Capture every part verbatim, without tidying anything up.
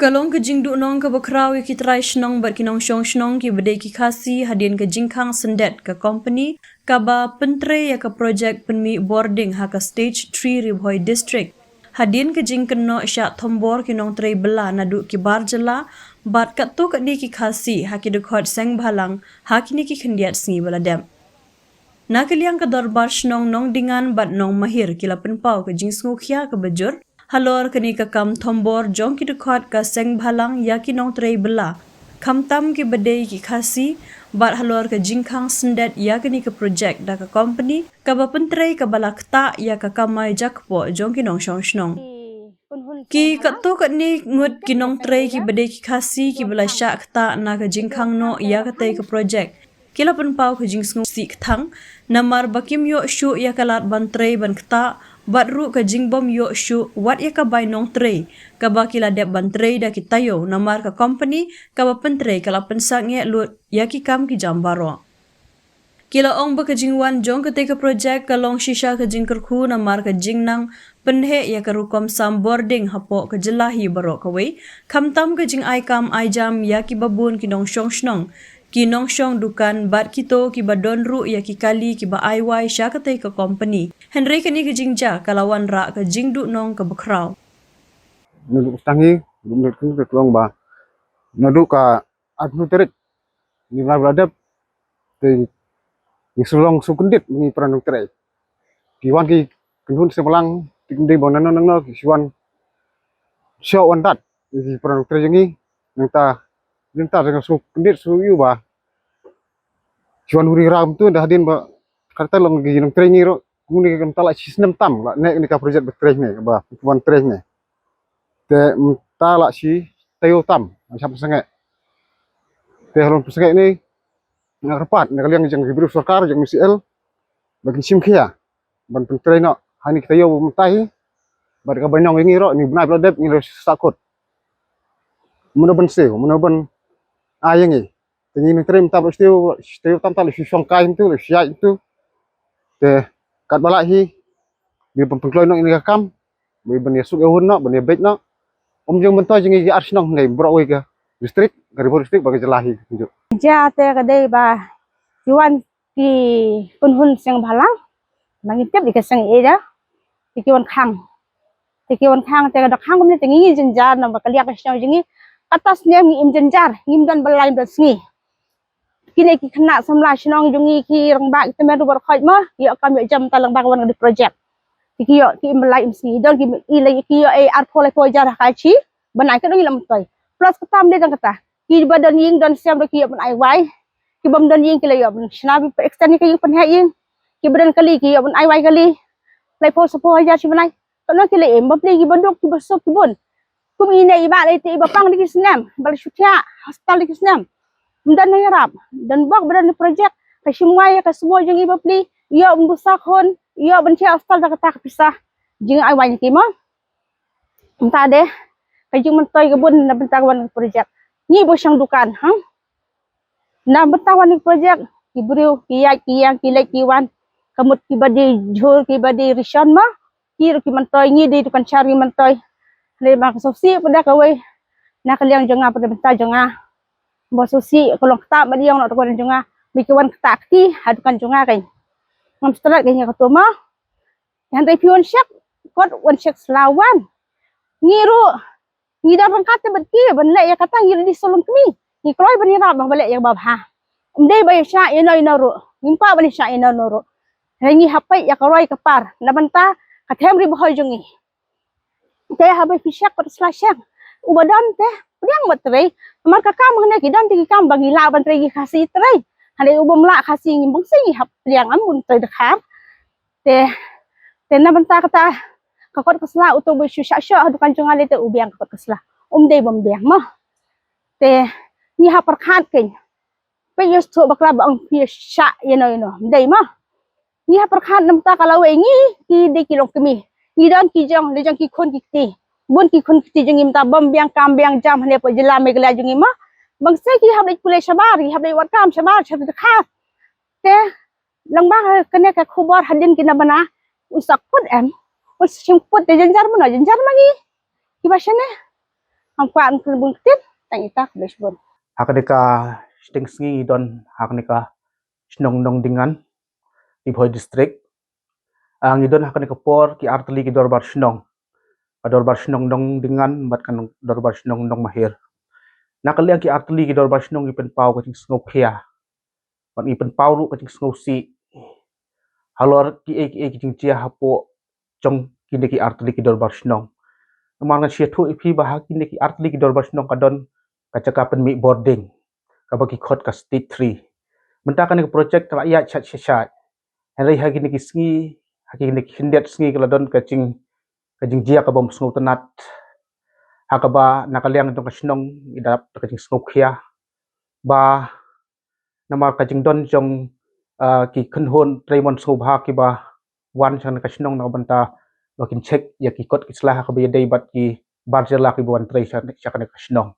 Ka long ka jingduhnong kaba khraw ïa ki trai shnong bad ki nongshong shnong kiba dei ki Khasi hadien ka jingkhang syndet ka kompani kaba pyntrei ïa ka projek pynmih bording ha ka Stage three Ri Bhoi District. Hadien ka jingkynnoh shah thombor ki nongtrei bylla naduh ki bar jylla bad katto katne ki Khasi ha ki dkhot Sengbhalang ha kine ki khyndiat sngi ba la dep. Na ka liang ka Dorbar Shnong Nongdingan bad Nongmahir ki la pynpaw ka jingsngewkhia kaba jur halor kane ka kam thombor jong ki dkhot ka Sengbhalang ïa ki nongtrei bylla, khamtam kiba dei ki Khasi, bad halor ka jingkhang syndet ïa kane ka projek da ka kompani kaba pyntrei kaba la ktah ïa ka kamai jakpoh jong ki nongshong shnong. Ki katto katne ngut ki nongtrei kiba dei ki Khasi kiba la shah ktah na ka jingkhang noh ïa katei ka projek ki la pynpaw ka jingsngewsih kthang namar ba kim ïoh shuh ïa ka lad ban trei ban ktah bad ruh ka jingbym ïoh shuh wat ïa ka bai nongtrei kaba ki la dep ban trei da ki taïew namar ka kompani kaba pyntrei ka la pynsangeh lut ïa ki kam ki jam baroh. Ki la ong ba ka jingwan jong katei ka projek ka long shisha ka jingkyrkhu namar ka jingnang pynheh ïa ka rukom sam bording hapoh ka jylla hi baroh kawei, khamtam ka jingai kam ai jam ïa kiba bun ki nongshong shnong, ki nongshong dukan bad kito kiba don ruh ïa ki kali kiba ai wai sha katei ka kompani. Hynrei kane ka jingjia ka la wanrah ka jingduhnong kaba khraw. Naduh ka stang hi, naduh ka long ba naduh ka arphew tarik ni bnai ba la dep, te ngi shu long shu kyndit ngi para nongtrei. Ki wan ki kynhun Sengbhalang, te kim dei ba nangno nangno, ki shu wan shoh wan dat ïa ki para nongtrei jong ngi. Nangta, nangta te ngi shu kyndit shu ïohi ba shu wan u ri ram tu da hadien ba kata long ki nongtrei ngi ruh kumne, ki mynta la shi snem tam la ne, ne ka projek ba trei ne, ba wan trei ne. Te mynta la shi taïew tam, shah pynsangeh. Te halor pynsangeh ne, nga kyrpad na ka liang jong ki briew sorkar, jong M C L, ba kin shim khia ban pyntrei noh ha kine ki taïew ba mynta hi. Bad ka ban ong ïa ngi ruh, ni bnai ba la dep ngi la sah kut. Mano ban siew, mano ban ai ïa ngi. Te ngi nongtrei mynta ba la shi taïew, shi taïew tam, ta la shi shong kai hangtu, la shi ïaid hangtu. Te katba lah hi, ba ban pynkloi noh ïa kane ka kam, ba ban ïasuk ïahun noh, ban ïabeit noh. Ym jong myntoi jong ngi ki ar shnong, hynrei baroh kawei ka district, ka Ri Bhoi District bad ka jylla hi. Jia te ka dei ba ki wan ki kynhun Sengbhalang, ba ngi tip ïa ka seng ïa da, te ki wan khang. Te ki wan khang, te ka da khang kumne te ngi jynjar namar ka liang ka shnong jong ngi. Kata snem ngi im jynjar, ngim don bylla, ngim don sngi. Kine ki khynnah samla shnong jong ngi, ki rangbah, ki tymmen ruh baroh khoit mo, ïoh kam ïoh jam, ta lang ba ka wan ka dei projek. Te ki ïoh, ki im bylla im sngi, don ki i lei, ki ïoh ei arphew laiphew hajar ha ka shi bnai, ka dang ïoh lam toi. Plus kata ym dei tang kata, kiba don ïing don sem ruh ki ïoh ban ai wai. Ki bym don ïing ki la ïoh ban shna, extend ïa ka ïing, pynheh ïing. Kiba don kali ki ïoh ban ai wai kali. Laiphew shiphew hajar shi bnai. Katno ki la im, bapli kiba duk, kiba suk, ki bun. Kum ine iba la ite iba pang da ki snem, ba la shu thiah hospital da ki snem. Ym don nongïarap, don bok ba don projek, ka shim wai ïa ka sumoi jong i bapli, ïoh ban busa khun, ïoh ban thiah hospital da kata ka pisa jingaiwai ki mo. Mynta de ka jingmyntoi ka bun na bynta ka wan ka projek. Ngi ba shong dukan, ha? Na bynta wan ka projek, ki briew ki ïaid ki ïeng, ki leit ki wan, ka mut kiba die jhur, kiba die rishon mo. Ki ruh ki myntoi, ngi dei dukan shar ngi myntoi. Hynrei ma ka sngewsih pat da kawei na ka liang jong nga pat da bynta jong nga. Ba sngewsih ka long kata, ba dei ïong noh ka wan jong nga. Ba ki wan kata kti ha dukan jong nga kein. Ngam stret kein ïa kata mo. Hynrei phi wan shek kot, wan shek sla wan. Ngi ruh ngi dang ryngkat te bad ki ban leh ïa kata, ngi ruh dei sawlong kmie. Ngi kloi ban ïarap ba leh ïa kaba bha. Ym dei ba ïa shah ïa no ïa no ruh. Ngim kwah ban ïa shah ïa no ïa no ruh. Hynrei ngi hap peit ïa ka roi ka par na bynta ka them Ri Bhoi jong ngi. Te haba phi shek pat sla shek. Uba don te pdiang bad trei. Namar ka kam hangne ki don te ki kam ba ngi lah ban trei, ki Khasi trei. Hangne u bym lah Khasi, ngi bym sngewsih, ngi hap pdiang, ym bun trei dkhar. Te, te na bynta kata ka kot ka sla, uto ba shu shah shoh ha dukan jong nga lei te u biang ka kot ka sla. Ym dei bym biang mo. Te ngi hap pyrkhat kein. Peit ïa u sngewthuh bakla ba ong phi shah ïa no ïa no. Ym dei mo. Ngi hap pyrkhat na bynta ka lawei, ngi ki dei ki longkmie. Ngi don ki jong, dei jong ki khun ki kti. Bun ki khun ki kti jong ngi mynta bym biang kam biang jam hangne hapoh jylla Meghalaya jong ngi mo. Bang seh ki hap leit pule shabar, ki hap leit wad kam shabar, shabar dkhar. Te lyngba kane ka khubor hadien kine bana, un sa kut em, un sa shim kut, te jynjar mano, jynjar ma ngi kiba shane. Ham kwah ngan pynbun ktit, tang ita ka blei shibun. Ha kane ka shiteng sngi ngi don ha kane ka shnong Nongdingan, Ri Bhoi District. Ah, ngi don ha kane ka por ki artylli ki dorbar shnong. Ka dorbar shnong Nongdingan bad ka nong-, dorbar shnong Nongmahir. Na ka liang ki artylli ki dorbar shnong ngi pynpaw ka jingsngewkhia. Bad ngi pynpaw ruh ka jingsngewsih halor kiei kiei ki jingjia hapoh jong kine ki artylli ki dorbar shnong. Namar ngan sa ïathuh ïa phi ba ha kine ki artylli ki dorbar shnong ka don ka jaka pynmih bording kaba ki khot ka stage three. Mynta kane ka project ka la ïaid shait shait shait. Hynrei ha kine ki sngi, ha kine ki khyndiat sngi ka la don ka jing, ka jingjia kaba ym sngewtynnat. Ha kaba na ka liang jong ka shnong ngi dap da ka jingsngewkhia ba namar ka jingdon jong, ah, ki kynhun trei mon sngewbha kiba wan sha kane ka shnong na ka bynta ba kin check ïa ki kot ki sla ha kaba ïadei bad ki bar jylla kiba wan trei sha, sha kane ka shnong.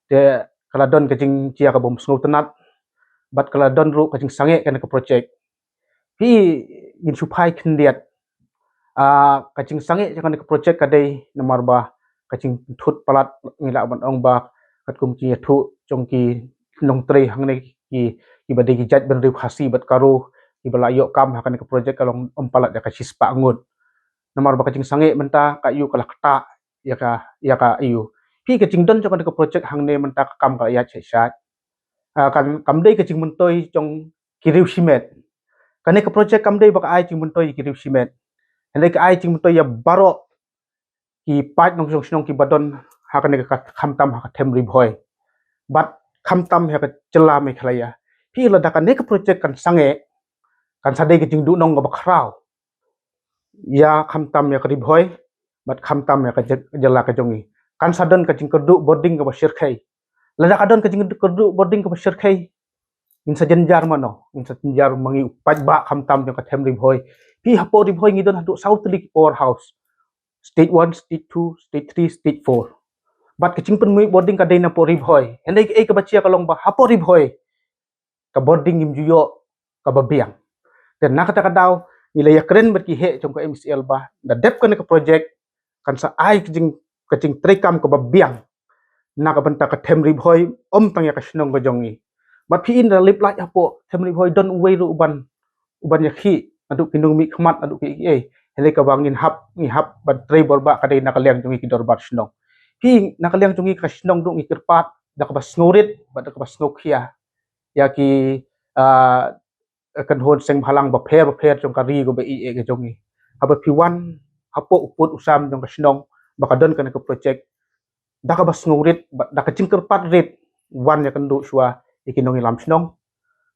Te ka la don ka jingjia kaba ym sngewtynnat bad ka la don ruh ka jingsangeh kane ka project. Phi, ngin shu phai khyndiat. Ah, ka jingsangeh jong kane ka project ka dei namar ba ka jingthut palat ngi lah ban ong ba katkum ki ïathuh jong ki nongtrei hangne ki, kiba dei ki jait bynriew Khasi bad Garo kiba la ïoh kam ha kane ka project ka long ym palat ïa ka shispah ngut. Namar ba ka jingsangeh mynta ka ïoh ka la ktah ïa ka, ïa ka ïoh. Phi, ka jingdon jong kane ka project hangne mynta ka kam ka la ïaid shait shait. Ah, kan, kam dei ka jingmyntoi jong ki riew shimet. Kane ka project kam dei ba ka ai jingmyntoi ki riew shimet. Hynrei ka ai jingmyntoi ïa baroh ki paid nongshong shnong kiba don ha kane ka, khamtam ha ka them Ri Bhoi bad khamtam ha ka jylla Meghalaya. Phi, lada kane ka project kan sangeh, kan sa dei ka jingduhnong kaba khraw ïa khamtam ïa ka Ri Bhoi bad khamtam ïa ka jy-, jylla ka jong ngi. Kan sa don ka jingkyrduh bording kaba shyrkhei. Lada ka don ka jingkyrduh bording kaba shyrkhei, ngin sa jynjar mano? Ngin sa jynjar ma ngi u paidbah khamtam jong ka them Ri Bhoi. Phi, hapoh Ri Bhoi ngi don haduh saw tylli ki powerhouse. Stage one, stage two, stage three, stage four. Bad ka jingpynmih bording ka dei napoh Ri Bhoi. Hynrei kaei kaba jia ka long ba hapoh Ri Bhoi ka bording ngim ju ïoh kaba biang. Te na kata ka daw ngi la ïakren bad ki heh jong ka M C L ba da dep kane ka project kan sa ai ka jing, ka jingtreikam kaba biang na ka bynta ka them Ri Bhoi, ym tang ïa ka shnong ka jong ngi. Bad phi, ynda lip lait hapoh them Ri Bhoi don uwei ruh uban, uban ïakhih naduh ki nongmihkhmat, naduh kiei kiei. Hynrei kaba ngin hap, ngi hap ban trei bor ba ka dei na ka liang jong ngi ki dorbar shnong. Phi, na ka liang jong ngi ka shnong ruh ngi kyrpad da kaba sngewrit bad da kaba sngewkhia ïa ki, ah, kynhun seng bhalang bapher bapher jong ka ri kaba ïeit ka jong ngi. Haba phi wan hapoh u pud u sam jong ka shnong ba ka don kane ka project, da kaba sngewrit bad da ka jingkyrpad rit wan ïakynduh shuwa ïa ki nongïalam shnong.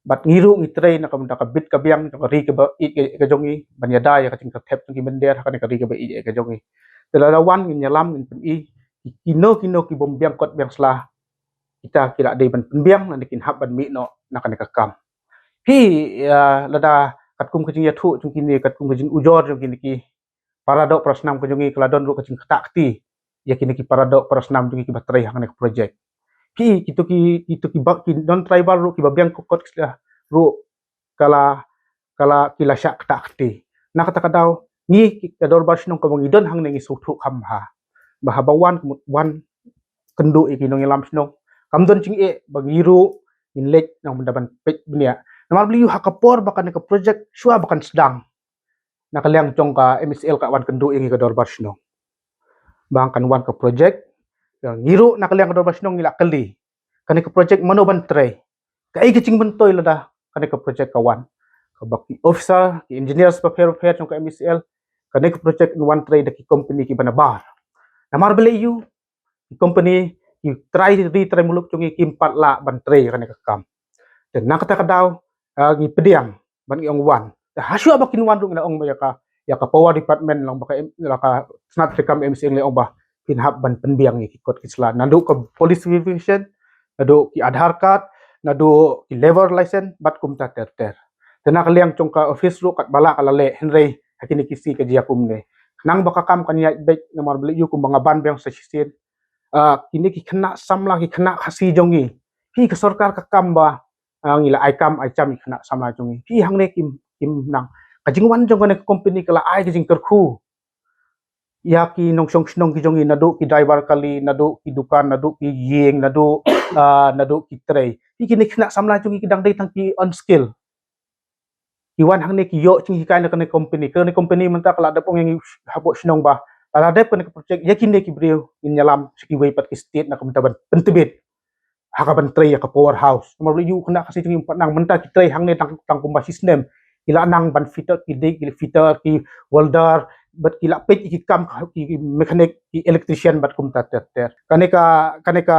Bad ngi ruh ngi trei na ka bynta ka bit ka biang jong ka ri kaba ïeit ka, ka jong ngi ban ïada ïa ka jingkyrthep jong ki mynder ha kane ka ri kaba ïeit ka jong ngi. Te lada wan ngin ïalam, ngin pyni kino kino ki bym biang kot biang sla, kita ki la dei ban pynbiang, lane kin hap ban mih noh na kane ka kam. Phi, ah, lada katkum ka jingïathuh jong kine, katkum ka jingujor jong kine ki para doh para snam ka jong ngi, ka la don ruh ka jingktah kti ïa kine ki para doh para snam jong ngi kiba trei ha kane ka project. Phi, kito ki, kito ki ba, ki non tribal ruh kiba biang kot ki sla ruh ka la, ka la, ki la shah ktah kti. Na kata ka daw ngi ki, ka dorbar shnong kaba ngi don hangne ngi sngewthuh kham bha ba haba wan, wan kynduh ïa ki nongïalam shnong, kam don jingeh ba ngi ruh ngin leit na ka bynta ban peit bniah. Namar balei? Ha ka por ba kane ka project shuwa ba kan sdang, na ka liang jong ka M C L ka wan kynduh ïa ngi ka dorbar shnong ba kan wan ka project, ngi ruh na ka liang ka dorbar shnong ngi la kylli, kane ka project mano ban trei? Kaei ka jingmyntoi lada kane ka project ka wan? Kaba ki officer, ki engineers bapher bapher jong ka M C L, kane ka project yn wan trei da ki company kiba nabar. Namar balei? Ki company, ki trai ri trai muluk jong ngi kim pat lah ban trei kane ka kam. Te na kata ka daw, ah, ngi pdiang ban ngi ong wan. Te hashuwa ba kin wan ruh ngi la ong ba ïa ka, ïa ka power department, long ba ka M-, la ka tnat treikam M C L ngi ong ba phin hap ban pynbiang ïa ki kot ki sla, naduh ka police verification, naduh ki Aadhaar card, naduh ki labour license bad kumta ter ter. Te na ka liang jong ka office ruh katba lah ka la leh, hynrei ha kine ki sngi ka jia kumne. Khnang ba ka kam kan ïaid beit, namar balei? Kumba nga ban biang sa shisien, ah, kine ki khynnah samla, ki khynnah Khasi jong ngi, phi, ka sorkar ka kam ba, ah, ngi la ai kam ai jam ïa ki khynnah samla jong ngi, phi, hangne kim, kim nang. Ka jingwan jong kane ka company ka la ai ka jingkyrkhu ïa ki nongshong shnong ki jong ngi, naduh ki driver kali, naduh ki dukan, naduh ki ïing, naduh ah, naduh ki trei. Ki kine ki khynnah samla jong ngi ki dang dei tang ki on skill. Ki wan hangne ki ïoh jinghikai na kane company. Kane company mynta ka la dep ong ïa ngi hapoh shnong ba, la dep kane ka project, ïa kine ki briew ngin ïalam sha kiwei pat ki state na ka bynta ban pyntbit ha ka ban trei ïa ka powerhouse. Namar ba ïoh kane ka state jong ngi pat nang mynta ki trei hangne tang, tang kumba shi snem. Ki la nang ban fitter, ki dei ki fitter, ki welder, bad ki la peit ki kam ki, ki mechanic, ki electrician bad kumta ter ter. Kane ka, kane ka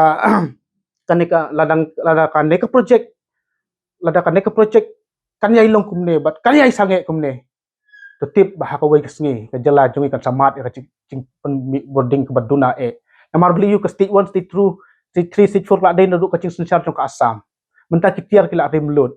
kane ka, lada, lada kane ka project, lada kane ka project kan ïai long kumne bad kan ïai sangeh kumne, to tip ba ha kawei ka sngi ka jylla jong ngi kan sa mad ïa ka jing, jingpynmih bording kaba duna eh. Namar ba lei ïoh ka stage one, stage two, stage three, stage four ka la dei naduh ka jingsynshar jong ka Assam. Mynta ki tiar ki la rim lut.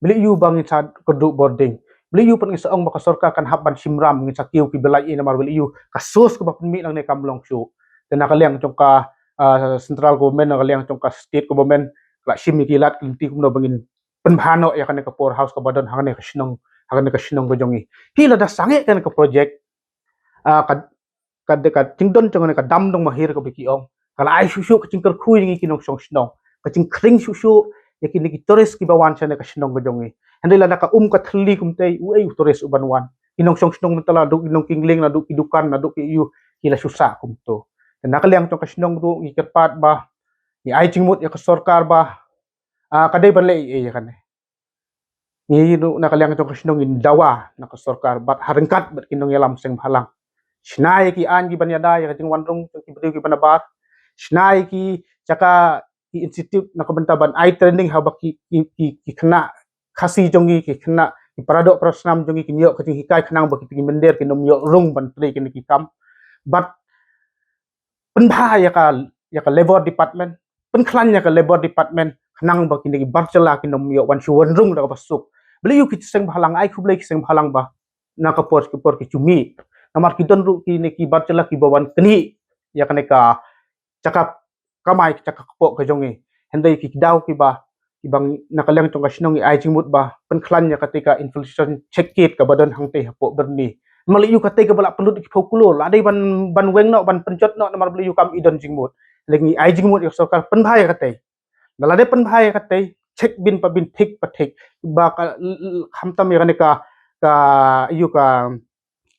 Ba lei ïoh ba ngin sa kyrduh bording. Ba lei ïoh pat ngin sa ong ba ka sorkar kan hap ban shim ram, ngin sa kiew ki ba lait, namar ba lei ïoh ka source kaba pynmih lang ne kam long shuh. Te na ka liang jong ka ah, central government, na ka liang jong ka state government, ka la shim ïa ki lad ki lynti kumno ba ngin pynbha noh ïa kane ka powerhouse kaba don ha kane ka shnong, ha kane ka shnong ka jong ngi. Hi lada sangeh kane ka project, ah, ka, ka, ka jingdon jong kane ka dam Nongmahir kaba ki ong, ka la ai shuh shuh ka jingkyrkhu ïa ngi ki nongshong shnong, ka jingkhring shuh shuh ïa kine ki tourist kiba wan sha kane ka shnong ka jong ngi. Hynrei lada ka um ka thylli kumtei, uei u tourist u ban wan? Ki nongshong shnong mynta la duh ki nongkyngling, naduh ki dukan, naduh ki ïu, ki la shu sah kumto. Te na ka liang jong ka shnong ruh ngi kyrpad ba ngi ai jingmut ïa ka sorkar ba, ah, ka dei ban leh ei ei ïa kane. Ngi ruh na ka liang jong ka shnong ngin dawa na ka sorkar bad ha ryngkat bad ki nongïalam seng bhalang. Shna ïa ki aiñ kiban ïada ïa ka jingwan rung jong ki briew kiba nabar. Shna ïa ki jaka, ki institute na ka bynta ban ai training haba ki, ki, ki, ki khynnah Khasi jong ngi, ki khynnah, ki paradoh parasnam jong ngi kin ïoh ka jinghikai khnang ba kita ki mynder kin ym ïoh rung ban trei kine ki kam. Bad pynbha ïa ka, ïa ka labour department, pynkhlaiñ ïa ka labour department khnang ba kine ki bar jylla kin ym ïoh wan shu wan rung da kaba suk. Ba lei ïoh ki seng bhalang, ai khublei ki seng bhalang ba na ka por ki por ki ju mih. Namar ki don ruh kine ki bar jylla kiba wan knieh ïa kane ka jaka kamai, ka jaka kpoh ka jong ngi. Hynrei ki daw kiba, kiba ngi, na ka liang jong ka shnong ngi ai jingmut ba pynkhlaiñ ïa katei ka infiltration check gate kaba don hangtei hapoh Byrni. Namar lei ïoh katei kaba la pynlut ki phew klur, la dei ban, ban weng noh, ban pynjot noh, namar ba lei ïoh kam i don jingmut. Hynrei ngi ai jingmut ïa ka sorkar pynbha ïa katei. Lada pynbha ïa katei, check bin pa bin, thik pa thik. Ba ka, l-, l-, khamtam ïa kane ka, ka, ïoh ka,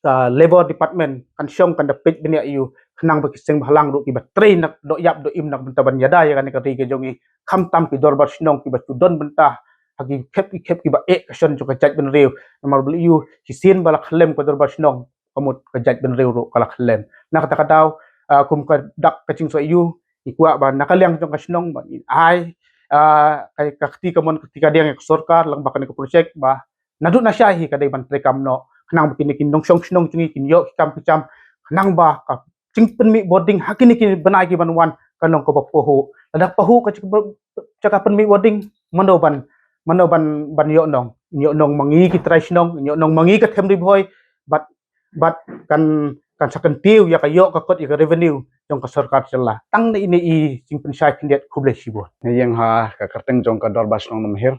ka labour department kan shong kan da peit bniah ïa u khnang ba ki seng bhalang ruh kiba trei na ka dohïap dohim na ka bynta ban ïada ïa kane ka ri ka jong ngi, khamtam ki dorbar shnong kiba ju don bynta ha ki khep ki khep kiba eh ka shon jong ka jaitbynriew. Namar ba lei ïoh shisien ba la khyllem ka dorbar shnong, ka mut ka jaitbynriew ruh ka la khyllem. Na kata ka daw, ah, kum ka dak ka jingsngew ïa u, ngi kwah ba na ka liang jong ka shnong ba ngin ai, ah, ka, ka kti kamon ka kti kadiang ïa ka sorkar lyngba kane ka project ba naduh nashai hi ka dei ban treikam noh khnang ba kine ki nongshong shnong jong ngi kin ïoh ki kam ki jam, khnang ba ka jingpynmih bording ha kine ki bnai kiban wan kan long kaba pahuh. Lada pahuh ka jaka, jaka pynmih bording, mano ban, mano ban, ban ïoh nong? Ïoh nong ma ngi ki trai shnong, ïoh nong ma ngi ka them Ri Bhoi, bad, bad kan, kan sa kyntiew ïa ka ïoh ka kot ïa ka revenue jong ka sorkar jylla. Tang ine i jingpynshai khyndiat, khublei shibun. Ngi ïeng ha ka kyrteng jong ka dorbar shnong Nongmahir.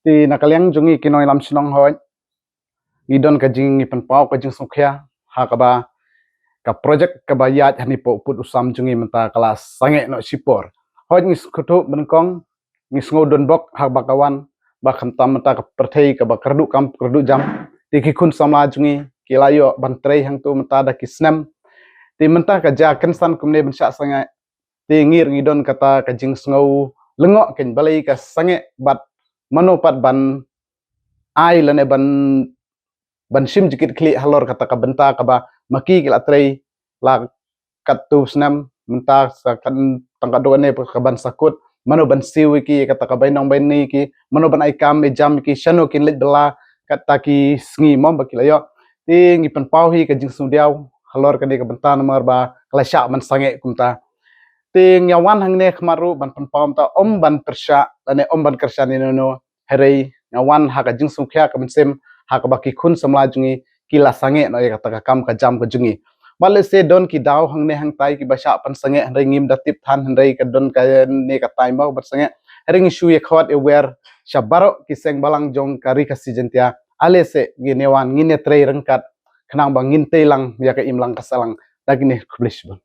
Te na ka liang jong ngi ki nongïalam shnong, hooid, ngi don ka jing, ngi pynpaw ka jingsngewkhia ha kaba ka project kaba ïaid hangne poh pud u sam jong ngi mynta ka la sangeh noh shipor. Hooid, ngi sngewthuh banyngkong, ngi sngew donbok ha kaba ka wan, ba khamtam mynta ka pyrthei kaba kyrduh kam kyrduh jam. Te ki khun samla jong ngi ki la ïoh ban trei hangto mynta da ki snem. Te mynta ka jia kynsan kumne ban shah sangeh. Te ngi ruh ngi don kata ka jingsngew lyngngoh keiñ balei ka sangeh bad mano pat ban ai lane ban, ban shim jingkitkhlieh halor kata ka bynta kaba ma ki ki la trei la katto snem, mynta sa kan tang katto katne ka ban sa kut, mano ban siew ïa ki, kata ka bainong baini ïa ki, mano ban ai kam ai jam ïa ki, shano kin leit bylla kata ki sngi mo ba ki la ïoh. Te ngi pynpaw hi ka jingsngewdiaw halor kane ka bynta namar ba ka la shah ban sangeh kumta. Te nga wan hangne khmat ruh ban pynpaw mynta ym ban pyrshah lane ym ban kyrshan ïano ïano, hynrei nga wan ha ka jingsngewkhia ka mynsiem ha kaba ki khun samla jong ngi ki la sangeh noh ïa kata ka kam ka jam ka jong ngi. Bad lehse don ki daw hangne hangtai kiba shah pynsangeh hynrei ngim da tip than, hynrei ka don kane ka taïew ba sangeh. Hynrei ngi shu ïa khot ïa wer sha baroh ki seng bhalang jong ka Ri Khasi Jaiñtia. Lehse ngin ïa wan, ngin ïa trei ryngkat khnang ba ngin tei lang ïa ka imlang ka sahlang. Da kine, khublei shibun.